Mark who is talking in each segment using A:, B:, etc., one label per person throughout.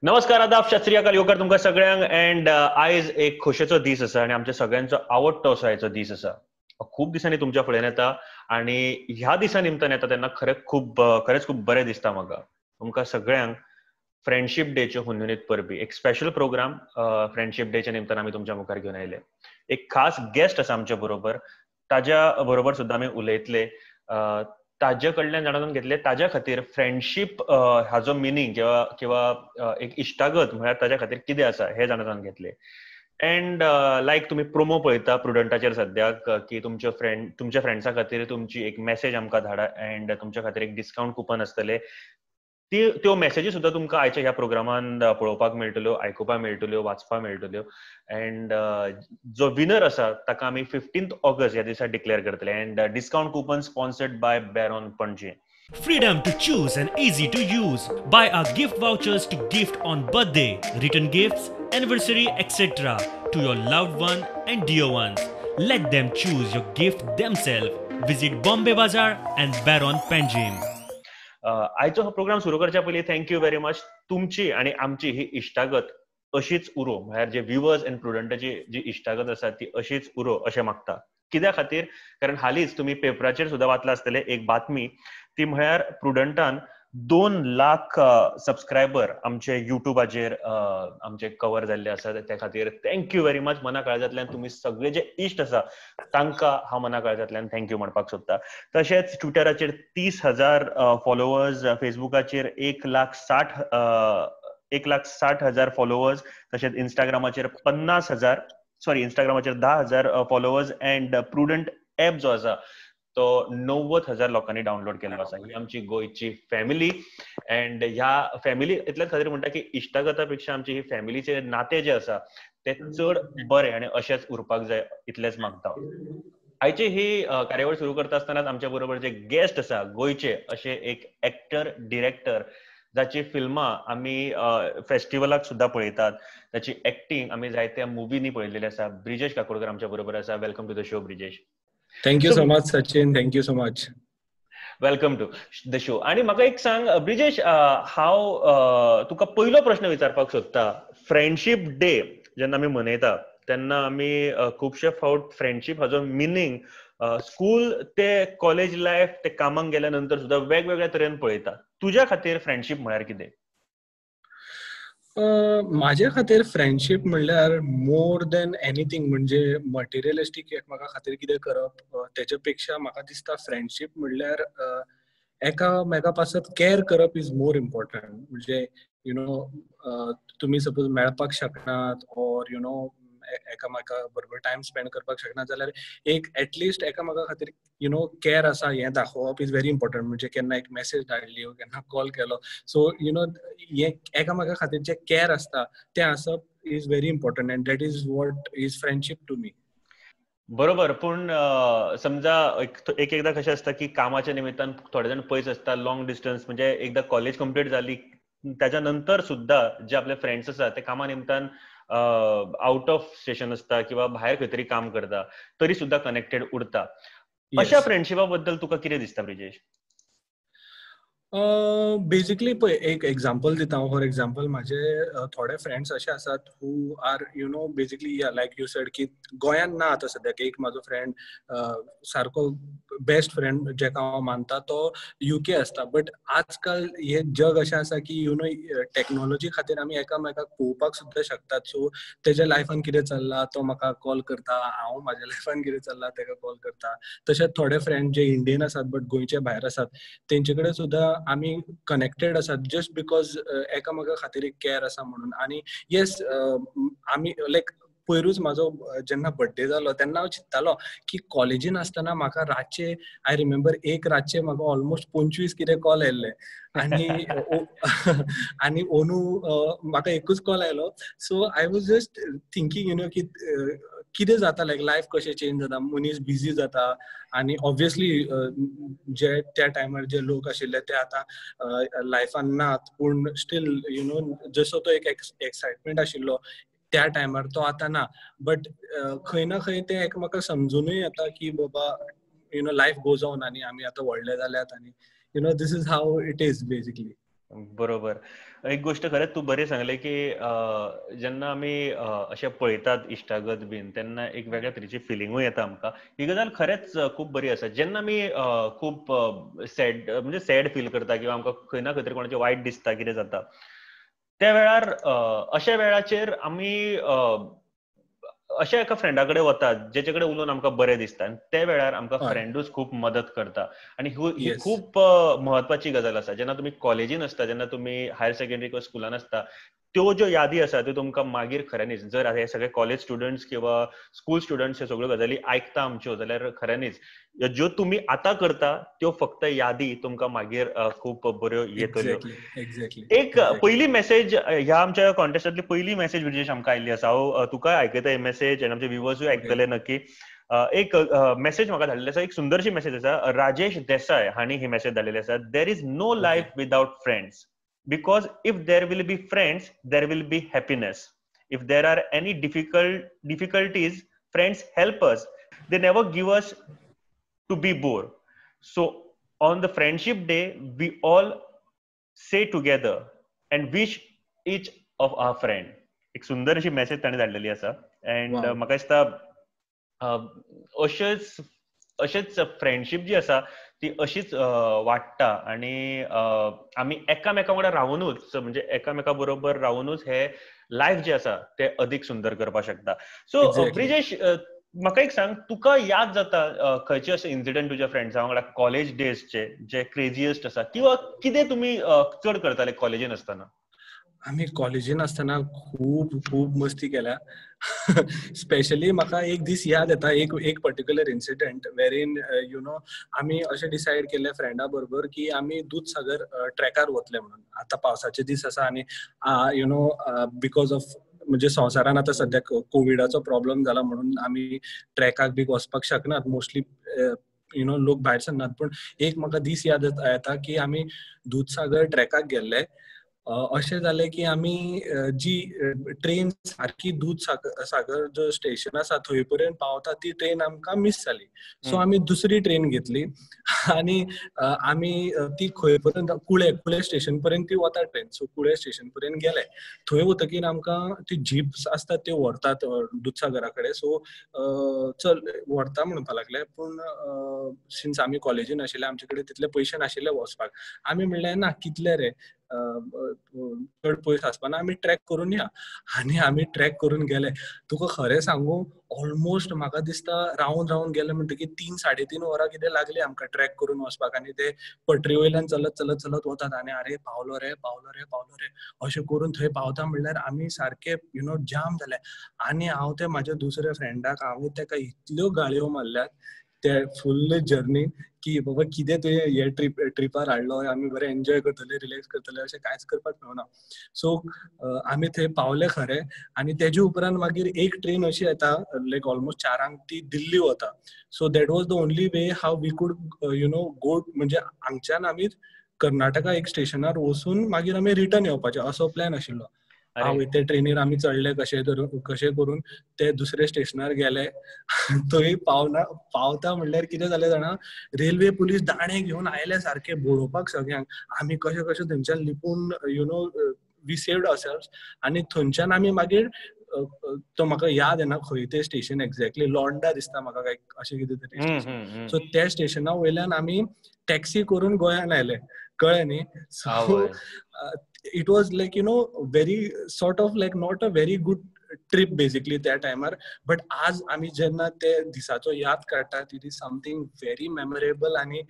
A: नमस्कार, आदाब, सत श्री अकाल, येवकार तुमकां सगळ्यांक. अँड आयज एक खोशेचो दीस आसा आनी आमच्या सगळ्यांचो आवडटो असो आयचो दीस आसा. खूब दिसांनी तुमच्या फुड्यान येता आनी ह्या दिसा निमतान येता तेन्ना खरेंच खूब बरें दिसता म्हाका. तुमकां सगळ्यांक फ्रेंडशीप डेच्यो हुनहुनीत परबी. एक स्पेशल प्रोग्राम फ्रेंडशीप डेच्या निमतान आमी तुमच्या मुखार घेवन आयले. एक खास गेस्ट आसा आमच्या बरोबर, ताज्या बरोबर सुद्दां आमी उलयतले, ताजे कडल्यान जाणून घेतले ताज्या खातीर फ्रेंडशीप हाजो मिनींग किंवा एक इश्टागत म्हळ्यार ताज्या खातीर कितें आसा हें जाणून घेतले. अँड लायक तुमी प्रोमो पळयता प्रुडंटाचेर सद्याक की तुमच्या फ्रेंड्सा खातीर तुमची एक मॅसेज आमकां धाडा अँड तुमच्या खातीर एक डिस्कावंट कुपन आसतलें. त्यो मॅसेजी सुद्दां तुमकां आयच्या ह्या प्रोग्रामान पळोवपाक मेळटल्यो, आयकुपाक मेळटल्यो, वाचपाक मेळटल्यो. अँड जो विनर आसा ताका आमी 15 ऑगस्ट ह्या दिसा डिक्लेअर करतले. And discount coupon sponsored by Baron Panaji.
B: Freedom to choose and easy to use. Buy our gift vouchers to gift on birthday, return gifts, anniversary, etc. to your loved one and dear ones. Let them choose your gift themselves. Visit Bombay Bazaar and Baron Panjim.
A: आयचो हो programme सुरू करच्या पयलीं thank you very much. तुमची आनी आमची ही इश्टागत अशीच उरो, म्हळ्यार जे व्युवर्स अँड प्रुडंटाची जी इश्टागत आसा ती अशीच उरो अशें मागता. कित्या खातीर? कारण हालींच तुमी पेपराचेर सुद्दां वाचलां आसतलें एक बातमी, ती म्हळ्यार प्रुडंटान 2 लाख सबस्क्रायबर आमचे युट्यूबाचेर आमचे कवर जाल्ले आसात. त्या खातीर thank you very much. मना काळजांतल्यान तुमी सगळे जे इश्ट आसा तांकां हांव मना काळजांतल्यान thank you म्हणपाक सोदता. तशेंच ट्विटराचेर 30,000 फॉलोवर्स, फेसबुकाचेर 1,60,000 फॉलोवर्स, तशेंच इंस्टाग्रामाचेर 50,000, सॉरी इंस्टाग्रामाचेर 10,000 फॉलोवर्स अँड प्रुडंट एप जो आसा तो 90,000 लोकांनी डावनलोड केल्लो आसा. ही आमची गोंयची फॅमिली. अँड ह्या फॅमिली इतल्याच खातीर म्हणटा की इश्टागता पेक्षा आमची ही फॅमिलीचे नाते जे आसा ते चड बरें आनी अशेंच उरपाक जाय इतलेंच मागता. आयची ही कार्यावळ सुरू करता आसतनाच आमच्या बरोबर जे गेस्ट आसा गोंयचे अशे एक एक्टर डिरेक्टर जाची फिल्मां आमी फेस्टिवलाक सुद्दां पळयतात, ताची एक्टींग आमी जायत्या मुवींनी पळयलेली आसा, ब्रिजेश काकोडकर आमच्या बरोबर आसा. Welcome to the show Brijesh.
C: Thank you so much, Sachin. Thank you so much.
A: Welcome to the show. आणि म्हाका एक सांग ब्रिजेश, हांव तुका पयलो प्रश्न विचारपाक सोदता. फ्रेंडशीप डे जेन्ना आमी मनयता तेन्ना आमी खुबशे फावट फ्रेंडशीप हाजो मिनींग स्कूल ते कॉलेज लायफ ते कामाक गेल्या नंतर सुद्दां वेगवेगळ्या तरेन पळयता. तुज्या खातीर फ्रेंडशीप म्हळ्यार कितें?
C: माझ्या खातीर फ्रेंडशीप म्हणल्यार मोर दॅन एनीथींग, म्हणजे मटेरियलिस्टीक एकामेका खातीर कितें करप तेच्या पेक्षा म्हाका दिसता फ्रेंडशीप म्हणल्यार एकामेका पासत कॅर करप is more important. म्हणजे you know तुमी सपोज मेळपाक शकनात ऑर you know एकामेका बरोबर टायम स्पेंड करपाक शकना जाल्यार एक एटलिस्ट एकामेका खातीर you know care आसा हें दाखोवप is very important. म्हणजे केन्ना एक मॅसेज धाडली केन्ना कॉल केलो, सो you know हें एकामेका खातीर जें कॅर आसता तें आसप is very important and that is what is friendship to me.
A: बरोबर. पूण समजा एक एकदा कशें आसता की कामाच्या निमित्तान थोडे जाण पयस आसता, लॉंग डिस्टन्स, म्हणजे एकदा कॉलेज कंप्लीट जाली त्याच्या नंतर सुद्दां जे आपले फ्रेंड्स आसा ते कामा निमतान आउट ऑफ स्टेशन आसता किंवा भायर खंय तरी काम करता तरी सुद्दां कनेक्टेड उरता. अशा फ्रेंडशिपा बद्दल तुका कितें दिसता ब्रिजेश?
C: बेसिकली पळय एक एग्जाम्पल दिता हांव. फॉर एग्जाम्पल म्हाजे थोडे फ्रेंड्स अशे आसात who are you know basically like you said की गोंयांत ना आतां सद्याक. एक म्हाजो फ्रेंड सारको बेस्ट फ्रेंड जेका हांव मानता तो युके आसता, बट आजकाल हें जग अशें आसा की you know technology खातीर आमी एकामेकाक पळोवपाक सुद्दां शकतात. सो तेज्या लायफान कितें चल्लां तो म्हाका कॉल करता, हांव म्हाज्या लायफान कितें चल्लां तेका कॉल करता. तशेंच थोडे फ्रेंड जे इंडियन आसात बट गोंयचे भायर आसात तेंचे कडेन सुद्दां आमी कनेक्टेड आसात जस्ट because एकामेका खातीर एक कॅर आसा म्हणून. आनी येस आमी लायक पयरूच म्हाजो जेन्ना बड्डे जालो तेन्ना हांव चिंत्तालो की कॉलेजीन आसतना म्हाका रातचे, I remember एक रातचे म्हाका ऑलमोस्ट 25 कितें कॉल आयिल्ले आनी आनी ओनू म्हाका एकूच कॉल आयलो. So I was just thinking you know की कितें जाता, लायक लायफ कशें चेंज जाता, मनीस बिजी जाता आनी ऑब्वियसली जे त्या टायमार जे लोक आशिल्ले ते आतां लायफान नात, पूण स्टील you know जसो तो एक एक्सायटमेंट आशिल्लो त्या टायमार तो आतां ना. बट खंय ना खंय तें एकामेकाक समजुनूय येता की बाबा you know life goes on आनी आमी आतां व्हडले जाल्यात आनी you know this is how it is basically.
A: बरोबर. एक गोष्ट खरेंच तूं बरें सांगलें की जेन्ना आमी अशें पळयतात इश्टागत बीन तेन्ना एक वेगळ्या तरेची फिलिंगूय येता आमकां. ही गजाल खरेंच खूब बरी आसा. जेन्ना आमी खूब सॅड, म्हणजे सॅड फील करता किंवा आमकां खंय ना खंय तरी कोणाचें वायट दिसता, कितें जाता, त्या वेळार अशा वेळाचेर आमी अशा एका फ्रेंडा कडेन वतात जेचे कडेन उलोवन आमकां बरें दिसता, आनी त्या वेळार आमकां फ्रेंडूच खूब मदत करता. आनी ही खूब म्हत्वाची गजाल आसा. जेन्ना तुमी कॉलेजीन आसता, जेन्ना तुमी हायर सेकंडरी किंवा स्कुलान आसता, त्यो ज्यो यादी आसा त्यो तुमकां मागीर खऱ्यांनीच, जर हे सगळे कॉलेज स्टुडंट्स किंवा स्कूल स्टुडंट्स हे सगळ्यो गजाली आयकता आमच्यो, जाल्यार खऱ्यांनीच ज्यो तुमी आतां करता त्यो फक्त यादी तुमकां मागीर खूब बऱ्यो येतल्यो. एक पयली मेसेज ह्या आमच्या कॉन्टेस्टांतली पयली मेसेज ब्रिजेश आमकां आयिल्ली आसा. हांव तुका आयकता ही मेसेज आनी आमचे व्युवर्सूय आयकतले नक्की. एक मेसेज म्हाका धाडलेली आसा, एक सुंदरशी मेसेज आसा. राजेश देसाय हांणी ही मेसेज धाडलेली आसा. There is no life without friends, because if there will be friends, there will be happiness. If there are any difficulties, friends help us. They never give us to be bored. So on the friendship day, we all say together and wish each of our friend. एक सुंदर अशी message ताणें धाडलेली आसा. And म्हाका दिसता अशेच friendship जी आसा ती अशीच वाडटा आनी आमी एकामेका वांगडा रावुनूच, म्हणजे एकामेका बरोबर रावुनूच हे लायफ जे आसा ते अदीक सुंदर करपाक शकता. सो ब्रिजेश, म्हाका एक सांग, तुका याद जाता खंयचे अशे इन्सिडंट तुज्या फ्रेंड्सा वांगडा कॉलेज डेजचे जे क्रेजिएस्ट आसा, किंवा कितें तुमी चड करताले कॉलेजीन आसतना?
C: आमी कॉलेजीन आसतना खूब खूब मस्ती केल्या. स्पेशली म्हाका एक दीस याद येता, एक particular incident wherein you know आमी अशें डिसायड केल्लें फ्रेंडा बरोबर की आमी दूदसागर ट्रॅकार वतले म्हणून. आतां पावसाचे दीस आसा आनी you know because of म्हणजे संवसारान आतां सद्या कोविडाचो प्रॉब्लम जाला म्हणून आमी ट्रॅकाक बी वचपाक शकनात, मोस्टली you know लोक भायर सरनात. पूण एक म्हाका दीस याद येता की आमी दूदसागर ट्रॅकाक गेल्ले. अशें जालें की आमी जी ट्रेन सारकी दूदसागर जो स्टेशन आसा थंय पर्यंत पावता ती ट्रेन आमकां मीस जाली. सो आमी दुसरी ट्रेन घेतली आनी आमी ती खंय पर्यंत कुळे स्टेशन पर्यंत ती वता ट्रेन. सो कुळे स्टेशन पर्यंत गेले. थंय वतकीर आमकां ती जीप्स आसतात त्यो व्हरतात दूदसागरा कडेन. सो चल व्हरता म्हणपाक लागले, पूण सिन्स आमी कॉलेजीन आशिल्ले आमचे कडेन तितले पयशे नाशिल्ले वचपाक. आमी म्हणलें ना कितले रे, चड पयस आसपाना, आमी ट्रॅक करून या. आनी आमी ट्रॅक करून गेले. तुका खरें सांगू, ऑलमोस्ट म्हाका दिसता रावन रावन गेले म्हणटकीर 3-3.5 वरां कितें लागली आमकां ट्रॅक करून वचपाक. आनी ते पटरी वयल्यान चलत चलत चलत वतात आनी अरे पावलो रे पावलो रे पावलो रे अशें करून थंय पावता म्हणल्यार आमी सारके you know जाम जाले. आनी हांव ते म्हाज्या दुसऱ्या फ्रेंडाक हांवें ताका इतल्यो गाळयो मारल्यात ते फुल्ल जर्नी की बाबा कितें तुवें हे ट्रिपार हाडलो, आमी बरें एन्जॉय करतले, रिलॅक्स करतले, अशें कांयच करपाक मेळना. सो आमी थंय पावले खरें. आनी तेजे उपरांत मागीर एक ट्रेन अशी येता लायक ऑलमोस्ट 4 ती दिल्ली वता. So that was the only way how we could you know go, म्हणजे हांगच्यान आमी कर्नाटका एक स्टेशनार वचून मागीर आमी रिटर्न येवपाचें असो प्लॅन आशिल्लो. हांव ते ट्रेनीर आमी चडले कशें करून ते दुसरे स्टेशनार गेले. थंय पावता म्हणल्यार कितें जालें जाणा, रेल्वे पुलीस दाणे घेवन आयले सारके बडोवपाक सगळ्यांक. आमी कशें कशें थंयच्यान लिपून you know we saved ourselves. आनी थंयच्यान आमी मागीर तो म्हाका याद येना खंय तें स्टेशन एक्झॅक्टली, लोंडा दिसता म्हाका काय अशें कितें तरी स्टेशन. सो त्या स्टेशना वयल्यान आमी टॅक्सी करून गोंयान आयले, कळ्ळें न्ही. So it was like you know very sort of like not a very good trip basically त्या टायमार. बट आज आमी जेन्ना ते दिसाचो याद काडटात, it is something very memorable. आनी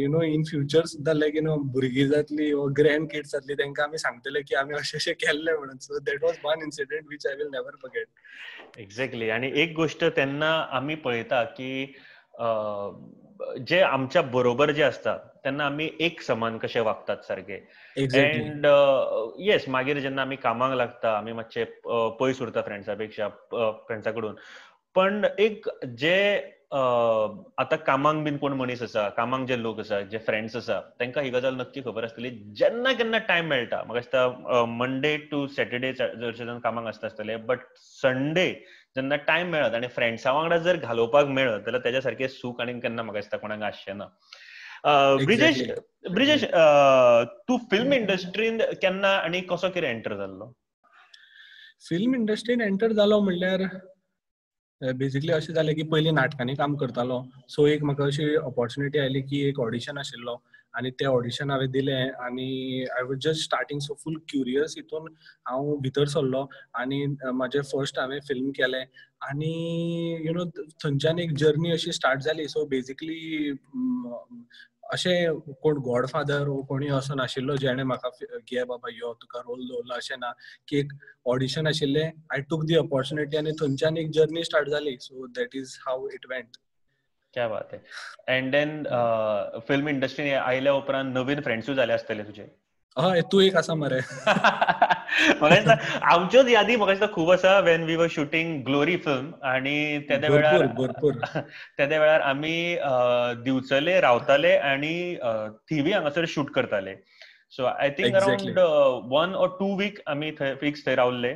C: you know in future सुद्दां लायक you know भुरगीं जातली वा ग्रँड किड्स जातली तांकां आमी सांगतले की आमी अशें अशें केल्लें म्हणून. So that was one incident which I will never forget.
A: Exactly. आनी एक गोश्ट तेन्ना आमी पळयता की जे आमच्या बरोबर जे आसता तेन्ना आमी एक समान कशे वागतात सारके. अँड येस, मागीर जेन्ना आमी कामाक लागता आमी मातशे पयस उरता फ्रेंड्सा पेक्षा, फ्रेंड्सा कडून. पण एक जे आतां कामाक बीन कोण मनीस आसा, कामाक जे लोक आसा, जे फ्रेंड्स आसा, तांकां ही गजाल नक्की खबर आसतली. जेन्ना केन्ना टायम मेळटा, म्हाका दिसता मंडे टू सॅटर्डे चडशे जाण कामाक आसता आसतले, बट संडे जेन्ना टायम मेळत आनी फ्रेंड्सा वांगडा जर घालोवपाक मेळत जाल्यार तेज्या सारकें सूख आनी केन्ना म्हाका दिसता कोणाक आसचें ना. ब्रिजेश, ब्रिजेश तूं फिल्म इंडस्ट्रीन केन्ना आनी कसो कितें एंटर जाल्लो?
C: फिल्म इंडस्ट्रीन एंटर जालो म्हणल्यार बेजिकली अशें जालें की पयलीं नाटकांनी काम करतालो. सो एक म्हाका अशी ऑपॉर्च्युनिटी आयली की एक ऑडिशन आशिल्लो आनी तें ऑडिशन हांवें दिलें आनी I was just starting, so full curious हितून हांव भितर सरलो आनी म्हाजें फर्स्ट हांवें फिल्म केलें आनी you know थंयच्यान एक जर्नी अशी स्टार्ट जाली. सो बेजिकली अशें कोण गॉडफादर वो कोणी असो नाशिल्लो जेणे म्हाका घे बाबा यो तुका रोल दवरला, अशें ना की एक ऑडिशन आशिल्लें, I took the opportunity आनी थंयच्यान एक जर्नी स्टार्ट जाली. So that is how it went.
A: क्या बात है. एंड then film इंडस्ट्रीन आयल्या उपरांत नवीन फ्रेंड्सूय जाले आसतले तुजे?
C: हय, तूं एक आसा मरे.
A: म्हाका दिसता आमच्योच यादी म्हाका दिसता खूब आसा when we were shooting Glory film आनी तेदे वेळार
C: भरपूर
A: तेदे वेळार आमी दिवचले रावताले आनी थिवी हांगासर शूट करताले. So I think around 1 or 2 week आमी थंय फिक्स थंय रावल्ले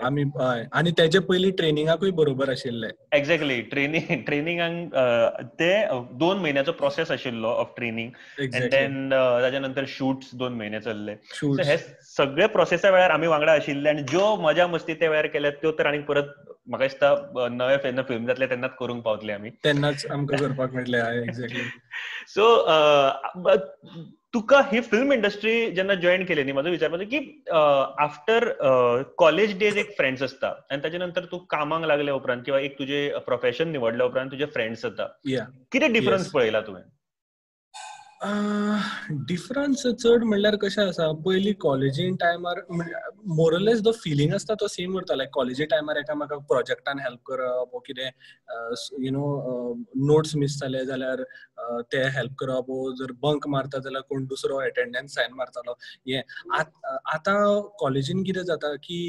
C: आमी. आनी तेजे पयलीं ट्रेनिंगाकूय बरोबर आशिल्ले.
A: एक्झॅक्टली, ट्रेनिंगाक ते 2 म्हयन्याचो प्रोसेस आशिल्लो ऑफ ट्रेनिंग एंड then ताच्या नंतर शूट्स 2 म्हयने चल्ले. सो हे सगळे प्रोसेसा वेळार आमी वांगडा आशिल्ले आनी ज्यो मजा मस्ती त्या वेळार केल्यात त्यो तर आनी परत म्हाका दिसता नवे जेन्ना फिल्म जातले तेन्नाच करूंक पावतले आमी,
C: तेन्नाच आमकां करपाक मेळटले. एक्झॅक्टली.
A: सो तुका ही फिल्म इंडस्ट्री जेन्ना जॉईन केली न्ही, म्हाजो विचार की आफ्टर कॉलेज डेज एक फ्रेंड्स आसता आनी ताच्या नंतर तूं कामाक लागल्या उपरांत किंवा एक तुजें प्रोफेशन निवडल्या उपरांत तुजे फ्रेंड्स जाता, कितें डिफरन्स पळयला तुवें?
C: डिफरन्स चड म्हणल्यार कशें आसा, पयलीं कॉलेजीन टायमार मोरलेस जो फिलींग आसता तो सेम उरता. लायक कॉलेजी टायमार एकामेकाक प्रोजेक्टान हेल्प करप वो कितें you know notes miss जाले जाल्यार ते हेल्प करप, वो जर बंक मारता जाल्यार कोण दुसरो एटेंडन्स सायन मारतालो. हें आतां कॉलेजीन कितें जाता की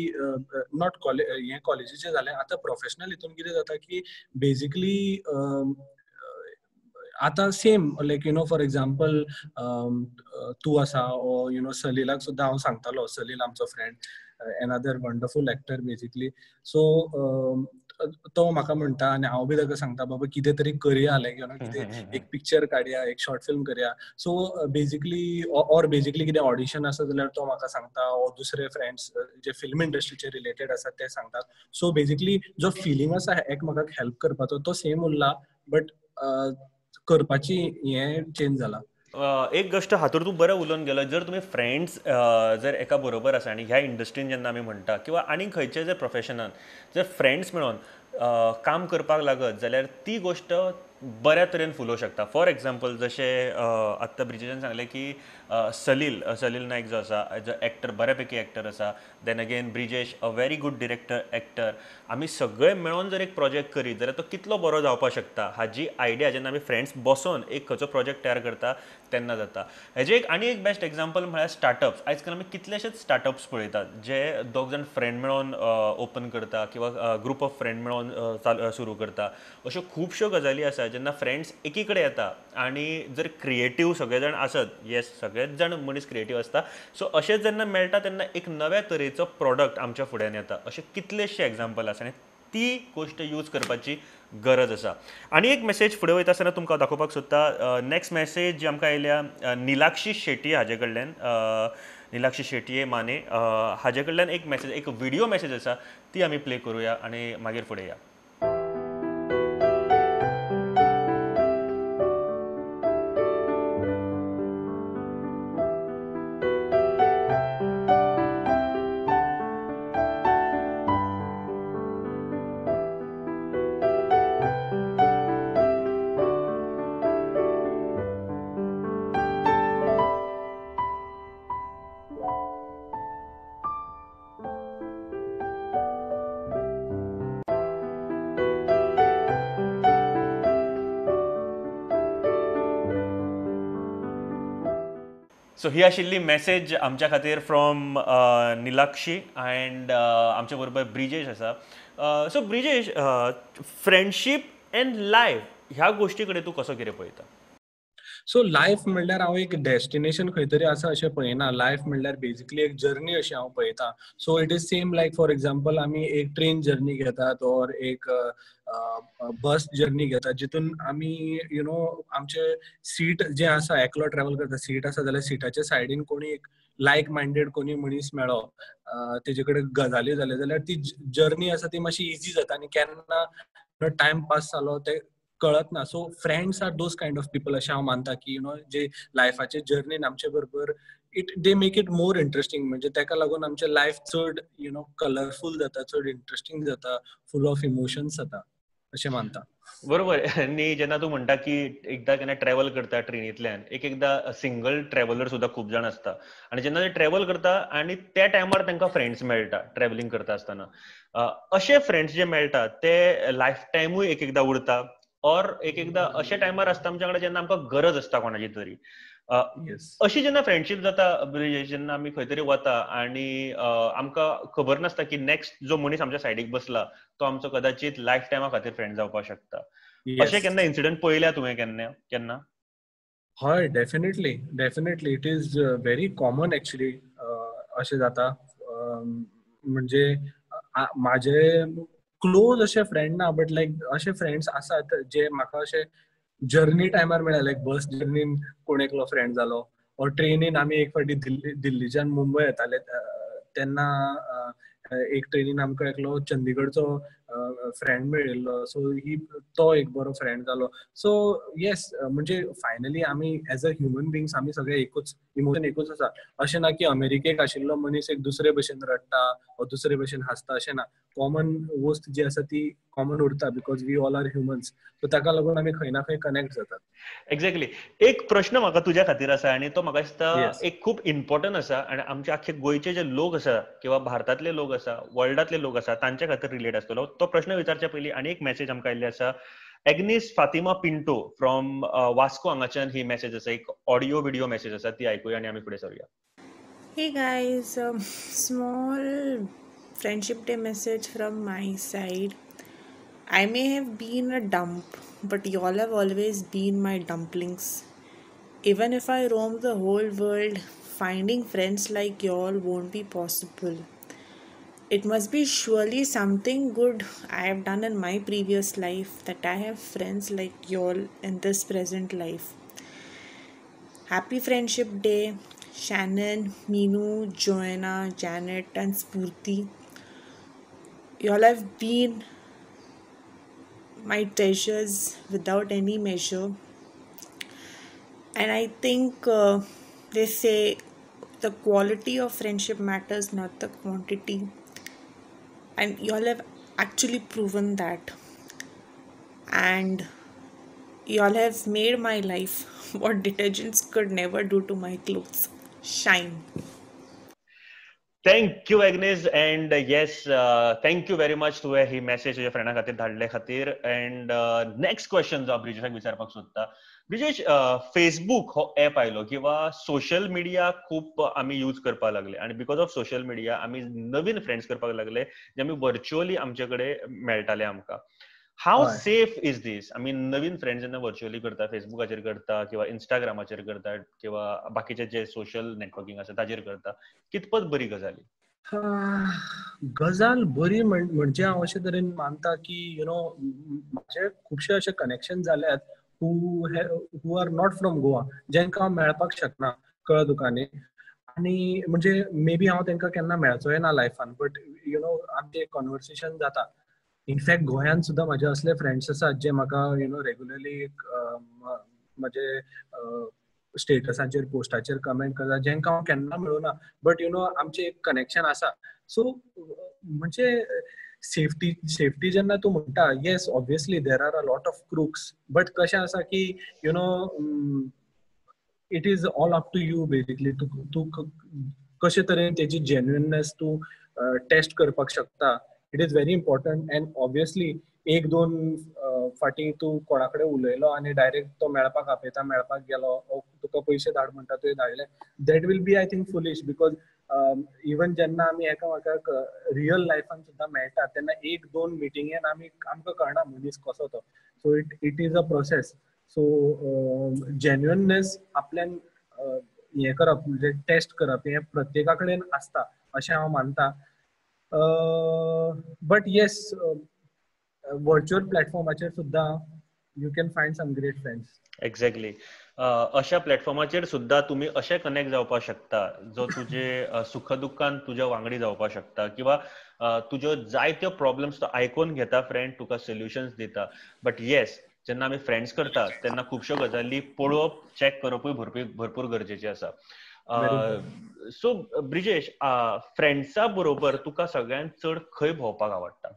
C: not college, हें कॉलेजीचें जालें, आतां प्रोफेशनल हितून कितें जाता की बेजिकली आतां same like you know for example तूं आसा ओ you know सलीलाक सुद्दां हांव सांगतालो, सलील आमचो friend, another wonderful actor basically. So तो म्हाका म्हणटा आनी हांव बी ताका सांगता बाबा कितें तरी करया, लायक you know कितें एक पिक्चर काडया, एक शॉर्ट फिल्म करया. सो बेजिकली ऑर बेजिकली कितें ऑडिशन आसा जाल्यार तो म्हाका सांगता, ओ दुसरे फ्रेंड्स जे फिल्म इंडस्ट्रीचे रिलेटेड आसा ते सांगतात. सो बेजिकली जो फिलींग आसा एकमेकाक हेल्प करपाचो तो सेम उरला, बट करपाची हें चेंज जाला.
A: एक गोश्ट हातूंत तूं बरें उलोवन गेलो, जर तुमी फ्रेंड्स जर एका बरोबर आसा आनी ह्या इंडस्ट्रीन जेन्ना आमी म्हणटा किंवा आनी खंयचे जर प्रोफेशनान जर फ्रेंड्स मेळोन काम करपाक लागत जाल्यार ती गोश्ट बऱ्या तरेन फुलोवंक शकता. फॉर एग्जाम्पल जशें आत्तां ब्रिजेशान सांगलें की सलील, सलील नायक जो आसा एज अ एक्टर, बऱ्यापैकी एक्टर आसा, then again Brijesh a very good director actor, आमी सगळे मेळोन जर एक प्रोजेक्ट करीत जाल्यार तो कितलो बरो जावपाक शकता हाजी आयडिया जेन्ना आमी फ्रेंड्स बसोन एक खंयचो प्रोजेक्ट तयार करता तेन्ना जाता. हेजें एक आनी एक बेस्ट एग्जाम्पल म्हळ्यार स्टार्टअप्स. आयज काल आमी कितलेशेच स्टार्टअप्स पळयतात जे दोग जाण फ्रेंड मेळोन ओपन करता किंवा ग्रुप ऑफ फ्रेंड मेळोन सुरू करता. अश्यो खुबश्यो गजाली आसा जेन्ना फ्रेंड्स एकी कडेन येता आनी जर क्रिएटीव सगळे जाण आसत, येस सगळेच जाण मनीस क्रिएटीव आसता, सो अशें जेन्ना मेळटा तेन्ना एक नव्या तरेचो प्रोडक्ट आमच्या फुड्यान येता. अशे कितलेशे एग्जाम्पल आसा आनी ती गोश्ट यूज करपाची गरज आसा. आनी एक मेसेज फुडें वयता आसतना तुमकां दाखोवपाक सोदता. नेक्स्ट मेसेज जी आमकां आयल्या निलाक्षी शेटी हाजे कडल्यान, निलाक्षी शेटये माने हाजे कडल्यान एक मेसेज, एक व्हिडियो मेसेज आसा, ती आमी प्ले करूया आनी मागीर फुडें या. सो ही आशिल्ली मॅसेज आमच्या खातीर फ्रॉम निलाक्षी अँड आमच्या बरोबर ब्रिजेश आसा. So Brijesh, friendship and life ह्या गोश्टी कडेन तूं कसो कितें पळयता?
C: सो लायफ म्हणल्यार हांव एक डेस्टिनेशन खंय तरी आसा अशें पळयना. लायफ म्हणल्यार बेजिकली एक जर्नी अशी हांव पळयता. So it is same like for example आमी एक ट्रेन जर्नी घेतात ऑर एक बस जर्नी घेता जितून आमी you know आमचे सीट जें आसा, एकलो ट्रॅवल करता, सीट आसा जाल्यार सिटाच्या सायडीन कोणी एक लायक मायंडेड कोणी मनीस मेळ्ळो, तेजे कडेन गजाली जाल्यो जाल्यार ती जर्नी आसा ती मातशी इजी जाता आनी केन्ना टायम पास जालो ते कळत ना. So friends are those kind of people अशें हांव मानता की you know जे लायफाचे जर्नीन आमचे बरोबर it they make it more interesting. म्हणजे तेका लागून आमचें लायफ चड you know colourful जाता, चड इंट्रस्टिंग जाता, फूल ऑफ इमोशन्स जाता अशें मानता.
A: बरोबर. आनी जेन्ना तूं म्हणटा की एकदां केन्ना ट्रॅवल करता ट्रेनींतल्यान, एक एकदां सिंगल ट्रॅव्हलर सुद्दां खूब जाण आसता आनी जेन्ना ते ट्रॅव्हल करता आनी त्या टायमार तांकां फ्रेंड्स मेळटा ट्रॅव्हलिंग करता आसतना, अशे फ्रेंड्स जे मेळटा ते लायफ टायमूय एक एकदां उरता और एक एकदां अशे टायमार आसता आमच्या कडेन जेन्ना आमकां गरज आसता कोणाची तरी. अशी जेन्ना फ्रेंडशीप जाता जेन्ना आमी खंय तरी वता आनी आमकां खबर नासता की नेक्स्ट जो मनीस आमच्या सायडीक बसला तो आमचो कदाचित लायफ टायमा खातीर फ्रेंड जावपाक शकता. अशें केन्ना इन्सिडंट पळयल्या तुवें केन्ना केन्ना?
C: हय, definitely definitely it is very common actually अशें जाता. म्हणजे म्हाजे क्लोज अशे फ्रेंड ना, बट लायक अशे फ्रेंड्स आसात जे म्हाका अशे जर्नी टायमार मेळ्ळे, लायक बस जर्नीन कोण एकलो फ्रेंड जालो, ऑर ट्रेनीन आमी एक फावटी दिल्लीच्यान मुंबय येताले तेन्ना एक ट्रेनीन आमकां एकलो चंदीगडचो फ्रेंड मेळिल्लो. सो ही तो एक बरो फ्रेंड जालो. सो येस, म्हणजे फायनली आमी एज अ ह्युमन बिंग्स आमी सगळे एकूच, इमोशन एकूच आसा. अशें ना की अमेरिकेक आशिल्लो मनीस एक दुसरे भशेन रडटा वा दुसरे भशेन हांसता, अशें ना. कॉमन वस्त जी आसा ती कॉमन उरता because we all are humans. So ताका लागून आमी खंय ना खंय कनेक्ट जातात.
A: एक्झॅक्टली. एक प्रश्न म्हाका तुज्या खातीर आसा आनी तो म्हाका दिसता एक खूब इम्पॉर्टंट आसा आनी आमचे आख्खे गोंयचे जे लोक आसा किंवा भारतांतले लोक आसा, वर्ल्डांतले लोक आसा तांच्या खातीर रिलेट आसतलो. तो प्रश्न विचारच्या पयलीं आनी एक मॅसेज आमकां आयिल्ली आसा. एग्नीस फातिमा पिंटो फ्रॉम वास्को हांगाच्यान ही मॅसेज आसा, एक ऑडियो व्हिडिओ मॅसेज आसा, ती आयकुया आनी आमी फुडें सरुया.
D: Hey guys, small friendship day message from my side. I may have been a dump, but y'all have always been my dumplings. Even if I roam the whole world, finding friends like y'all won't be possible. It must be surely something good I have done in my previous life that I have friends like y'all in this present life. Happy Friendship Day, Shannon, Meenu, Joanna, Janet and Spurti. Y'all have been my treasures without any measure. And I think they say the quality of friendship matters, not the quantity. And y'all have actually proven that. And y'all have made my life what detergents could never do to my clothes. Shine.
A: Thank you Agnes, and yes, thank you very much तुवें ही message तुज्या फ्रेंडा खातीर धाडले खातीर. And next question जो हांव ब्रिजेशाक विचारपाक सोदता, ब्रिजेश, फेसबूक हो एप आयलो किंवा सोशल मिडिया खूब आमी यूज करपाक लागले आनी because of social media आमी नवीन फ्रेंड्स करपाक लागले जे आमी व्हर्च्युअली आमचे कडेन मेळटाले आमकां. हाव सेफ is these? आमी नवीन फ्रेंड्स जेन्ना व्हर्च्युअली करता, फेसबुकाचेर करता किंवा इंस्टाग्रामाचेर करता किंवा बाकीचे जे सोशल नेटवर्किंग आसा ताजेर करता, कितपत बरी गजाली?
C: गजाल बरी म्हणजे हांव अशे तरेन मानता की you know म्हाजे खुबशे अशे कनेक्शन जाल्यात who are not from Goa, जेंकां हांव मेळपाक शकना, कळ्ळें तुका न्ही. आनी म्हणजे मे बी हांव तेंकां केन्ना मेळचोय ना लायफान, बट you know आमचें कॉन्वर्सेशन जाता. इनफॅक्ट गोंयांत सुद्दां म्हाजे असले फ्रेंड्स आसात जे म्हाका you know regularly म्हजे स्टेटसाचेर पोस्टाचेर कमेंट करता, जेंकां हांव केन्ना मेळूना, बट you know आमचें एक कनेक्शन आसा. सो म्हणजे सेफ्टी सेफ्टी जेन्ना तूं म्हणटा, yes obviously there are a lot of crooks, but कशें आसा की you know it is all up to you basically. तूं कशे तरेन तेजी जेन्युइननेस तूं टेस्ट करपाक शकता. It is very important. And obviously एक दोन फाटीं तूं कोणा कडेन उलयलो आनी डायरेक्ट तो मेळपाक आपयता, मेळपाक गेलो, तुका पयशे धाड म्हणटा, तुवें धाडले, that will be I think foolish. Because even जेन्ना आमी एकामेकाक रियल लायफान सुद्दां मेळटा तेन्ना एक दोन मिटिंगेन आमी आमकां कळना मनीस कसो तो. So it is a process. So genuineness आपल्यान हें करप म्हणजे टेस्ट करप हें प्रत्येका कडेन आसता अशें हांव मानता. But yes, व्हर्च्युअल प्लॅटफॉर्माचेर सुद्दां you can find some great friends.
A: Exactly, अशा प्लॅटफॉर्माचेर सुद्दां तुमी अशें कनेक्ट जावपाक शकता जो तुजे सुख दुख्खान तुज्या वांगडी जावपाक शकता किंवा तुज्यो जायत्यो प्रॉब्लम्स तो आयकून घेता फ्रेंड, तुका सोल्युशन्स दिता. बट येस, जेन्ना आमी फ्रेंड्स करता तेन्ना खुबश्यो गजाली पळोवप, चॅक करपूय भरपूर गरजेचें आसा. सो ब्रिजेश, फ्रेंड्सा बरोबर तुका सगळ्यांत चड खंय भोंवपाक आवडटा?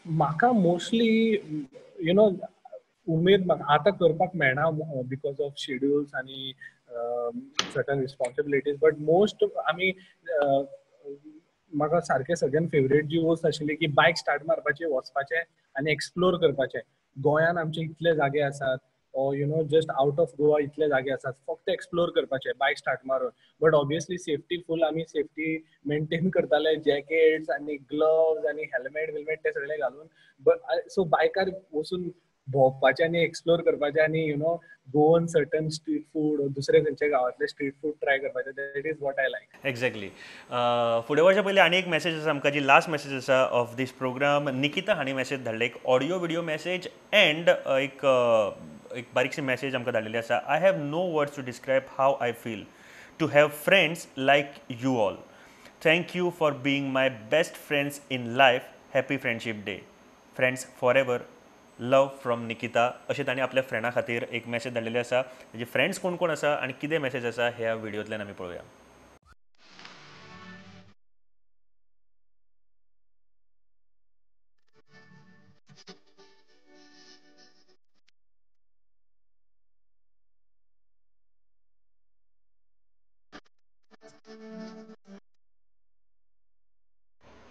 C: म्हाका मोस्टली you know उमेद म्हाका आतां करपाक मेळना because of schedules आनी सर्टन रिस्पॉन्सिबिलिटीज, बट मोस्ट आमी म्हाका सारकें सगळ्यान फेवरेट जी वस्त आशिल्ली की बायक स्टार्ट मारपाची, वचपाचें आनी एक्सप्लोर करपाचें. गोंयान आमचे इतले जागे आसात, or you know just out of Goa इतले जागे आसात, फक्त एक्सप्लोर करपाचें बायक स्टार्ट मारून. बट ऑब्वियसली सेफ्टी फूल, आमी सेफ्टी मेंटेन करताले, जॅकेट्स आनी ग्लव्स आनी हेल्मेट विल्मेट ते सगळे घालून. बट सो बायकार वचून भोंवपाचें आनी एक्सप्लोर करपाचें आनी you know Goan certain street food, दुसरे खंयच्या गांवांतले स्ट्रीट फूड ट्राय करपाचें. That is what I like.
A: Exactly. फुडें वचच्या पयलीं आनी एक मॅसेज आसा आमकां, जी लास्ट मॅसेज आसा ऑफ these programme. Nikita हांणी मॅसेज धाडले, एक ऑडियो विडियो मॅसेज अँड एक बारीकशी मॅसेज आमकां धाडलेली आसा. I have no words to describe how I feel to have friends like you all. Thank you for being my best friends in life. Happy friendship day. Friends forever. Love from Nikita. अशें तांणी आपल्या फ्रेंडा खातीर एक message धाडलेली आसा. ताजे friends कोण कोण आसा आनी कितें मॅसेज आसा ह्या व्हिडियोंतल्यान आमी पळोवया.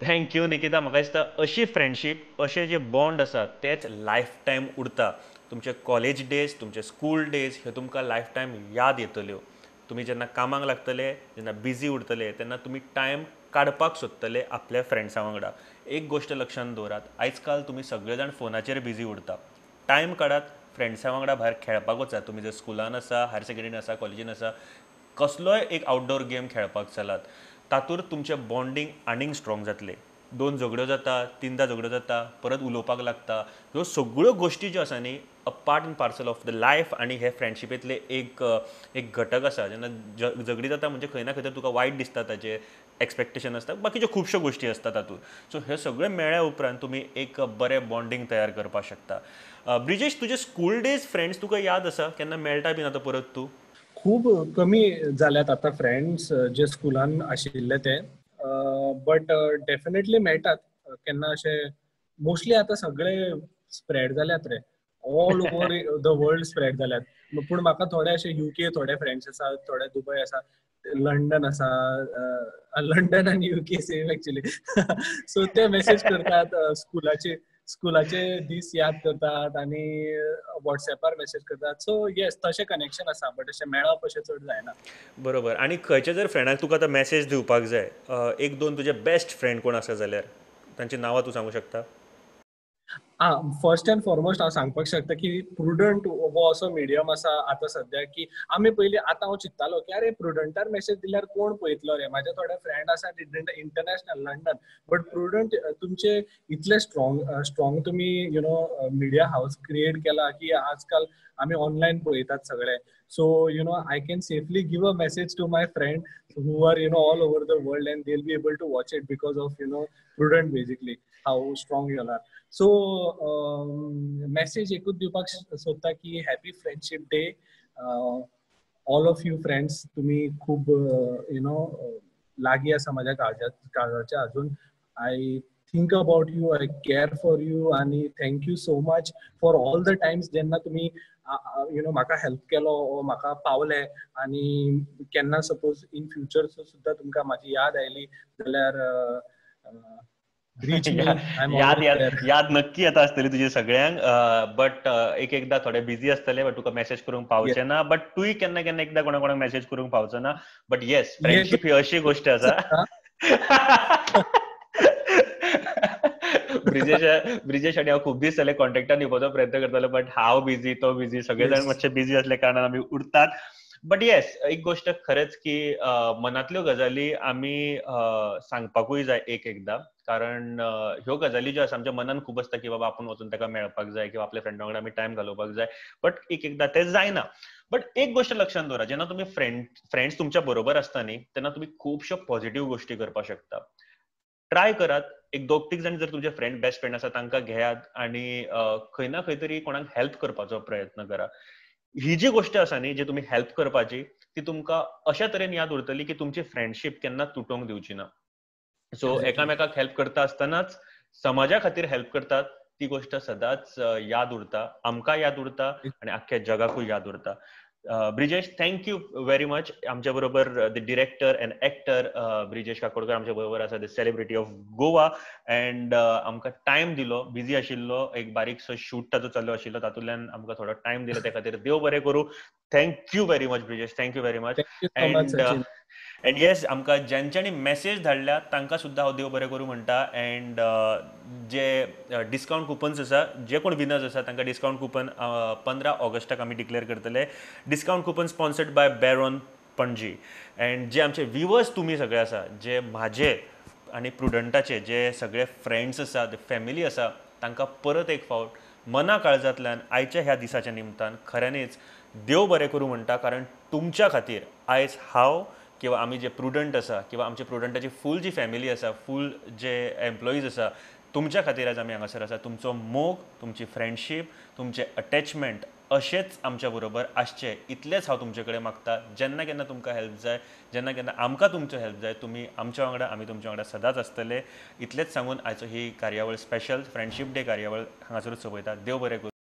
A: Thank you Nikita. म्हाका दिसता अशी फ्रेंडशीप, अशे जे बॉन्ड आसा तेच लायफ टायम उरता. तुमचे कॉलेज डेज, तुमचे स्कूल डेज ह्यो तुमकां लायफ टायम याद येतल्यो. तुमी जेन्ना कामाक लागतले, जेन्ना बिजी उरतले, तेन्ना तुमी टायम काडपाक सोदतले आपल्या फ्रेंड्सां वांगडा. एक गोश्ट लक्षांत दवरात, आयज काल तुमी सगळे जाण फोनाचेर बिजी उरता. टायम काडात, फ्रेंड्सां वांगडा भायर खेळपाक वचात. तुमी जर स्कुलान आसा, हायर सेकंडरीन आसा, कॉलेजीन आसा, कसलोय एक आउटडोर गेम खेळपाक चलात. तातूंत तुमचें बॉन्डींग आनीक स्ट्रॉंग जातलें. 2 झगड्यो जाता, 3 झगड्यो जाता, परत उलोवपाक लागता. ह्यो सगळ्यो गोश्टी ज्यो आसा न्ही, a part and parcel of the life आनी हे फ्रेंडशिपेंतले एक एक घटक आसा. जेन्ना झगडी जाता म्हणजे खंय ना खंय तरी तुका वायट दिसता, ताचें एक्सपेक्टेशन आसता, बाकीच्यो खुबश्यो गोश्टी आसता तातूंत. सो हे सगळें मेळ्ळ्या उपरांत तुमी एक बरें बॉन्डींग तयार करपाक शकता. ब्रिजेश, तुजे स्कूल डेज फ्रेंड्स तुका याद आसा? केन्ना मेळटा बीन आतां परत तूं?
C: खूब कमी जाल्यात आतां फ्रेंड्स जे स्कुलान आशिल्ले ते, बट डेफिनेटली मेळटात केन्ना अशे. मोस्टली आतां सगळे स्प्रेड जाल्यात रे, all over the world spread जाल्यात. पूण म्हाका थोडे अशे युके थोडे फ्रेंड्स आसात, थोडे दुबय आसा, लंडन आसा. लंडन आनी युके सेम एक्चुली. सो ते मॅसेज करतात, स्कुलाचे दीस याद करतात आनी वॉट्सएपार मॅसेज करतात. सो येस, तशें कनेक्शन आसा, बट अशें मेळप अशें चड जायना.
A: बरोबर. आनी खंयचे जर फ्रेंडाक तुका आतां मॅसेज दिवपाक जाय, 1-2 तुजे बेस्ट फ्रेंड कोण आसा जाल्यार तांची नांवां तूं सांगूंक शकता?
C: आं, फर्स्ट अँड फॉरमोस्ट हांव सांगपाक शकता की प्रुडंट हो असो मिडियम आसा आतां सद्या की आमी पयलीं, आतां हांव चिंत्तालो की अरे प्रुडंटार मॅसेज दिल्यार कोण पळयतलो रे, म्हाजे थोडे फ्रेंड आसा इंटरनॅशनल लंडन, बट प्रुडंट तुमचे इतले स्ट्रॉंग तुमी you know media house create केला की आजकाल आमी ऑनलायन पळयतात सगळे. So you know I can safely give a message to my friend who are you know all over the world and they will be able to watch it because of you know Prudent basically how strong you are. So message एकूच दिवपाक सोदता की happy friendship day all of you friends. तुमी खूब you know लागीं आसा म्हाज्या काळजाच्या अजून. I think about you, I care for you आनी thank you so much for all the times जेन्ना तुमी you know म्हाका हेल्प केलो, म्हाका पावले. आनी केन्ना सपोज इन फ्युचर सुद्दां तुमकां म्हाजी याद आयली जाल्यार
A: याद याद नक्की येता आसतली तुजी सगळ्यांक. बट एक एकदा थोडे बिझी आसतले, बट तुका मॅसेज करूंक पावचे ना, बट तूंय केन्ना केन्ना एकदा कोणा कोणाक मॅसेज करूंक पावचो ना. बट येस, फ्रेंडशीप ही अशी गोश्ट आसा. ब्रिजेश आनी हांव खूब दीस जाले कॉन्टेक्टान येवपाचो प्रयत्न करतालो, बट हांव बिझी, तो बिझी, सगळे जाण मातशे बिझी असल्या कारणान आमी उरतात. बट येस, एक गोश्ट खरेंच की मनांतल्यो गजाली आमी सांगपाकूय जाय एक एकदां, कारण ह्यो गजाली ज्यो आसा आमच्या मनान खूब आसता की बाबा आपूण वचून ताका मेळपाक जाय किंवा आपल्या फ्रेंडा वांगडा आमी टायम घालोवपाक जाय, बट एक एकदां तें जायना. बट एक गोश्ट लक्षांत दवरा, जेन्ना तुमी फ्रेंड्स तुमच्या बरोबर आसता न्ही तेन्ना तुमी खुबश्यो पॉझिटिव्ह गोश्टी करपाक शकता. ट्राय करात, एक दोग तीग जाण जर तुमचे फ्रेंड बेस्ट फ्रेंड आसा तांकां घेयात आनी खंय ना खंय तरी कोणाक हेल्प करपाचो प्रयत्न करा. ही जी गोश्ट आसा न्ही जी तुमी हेल्प करपाची ती तुमकां अशा तरेन याद उरतली की तुमची फ्रेंडशीप केन्ना तुटोवंक दिवची ना. सो एकामेकाक हेल्प करता आसतनाच समाजा खातीर हेल्प करतात ती गोश्ट सदांच याद उरता, आमकां याद उरता आनी आख्ख्या जगाकूय याद उरता. Brijesh, thank you very much. आमच्या बरोबर the director and actor Brijesh Kakodkar आमच्या बरोबर आसा, the celebrity of Goa. And आमकां टायम दिलो, बिजी आशिल्लो, एक बारीकसो शूट ताचो चालू आशिल्लो, तातूंतल्यान आमकां थोडो टायम दिलो, त्या खातीर देव बरें करूं. Thank you very much Brijesh, thank you very much. And yes, आमकां ज्यांच्यांनी मॅसेज धाडल्या तांकां सुद्दां हांव देव बरें करूं म्हणटा. अँड जे डिस्कावंट कुपन्स आसा, जे कोण विनर्स आसा तांकां डिस्कावंट कुपन 15 ऑगस्टाक आमी डिक्लेअर करतले. Discount coupon sponsored by Baron Panaji. And जे आमचे व्युवर्स तुमी सगळे आसा, जे म्हाजे आनी प्रुडंटाचे जे सगळे फ्रेंड्स आसा, फॅमिली आसा, तांकां परत एक फावट मना काळजांतल्यान आयच्या ह्या दिसाच्या निमतान खऱ्यांनीच देव बरें करूं म्हणटा. कारण तुमच्या खातीर आयज हांव किंवा आमी जे प्रुडंट आसा किंवा आमचे प्रुडंटाची फूल जी फॅमिली आसा, फूल जे एम्प्लॉईज आसा, तुमच्या खातीर आज आमी हांगासर आसा. तुमचो मोग, तुमची फ्रेंडशीप, तुमचें अटॅचमेंट अशेंच आमच्या बरोबर आसचें इतलेंच हांव तुमचे कडेन मागता. जेन्ना केन्ना तुमकां हेल्प जाय, जेन्ना केन्ना आमकां तुमचो हेल्प जाय, तुमी आमच्या वांगडा, आमी तुमच्या वांगडा सदांच आसतले. इतलेंच सांगून आयचो ही कार्यावळ स्पेशल फ्रेंडशीप डे कार्यावळ हांगासरूच सोंपयता. देव बरें करूं.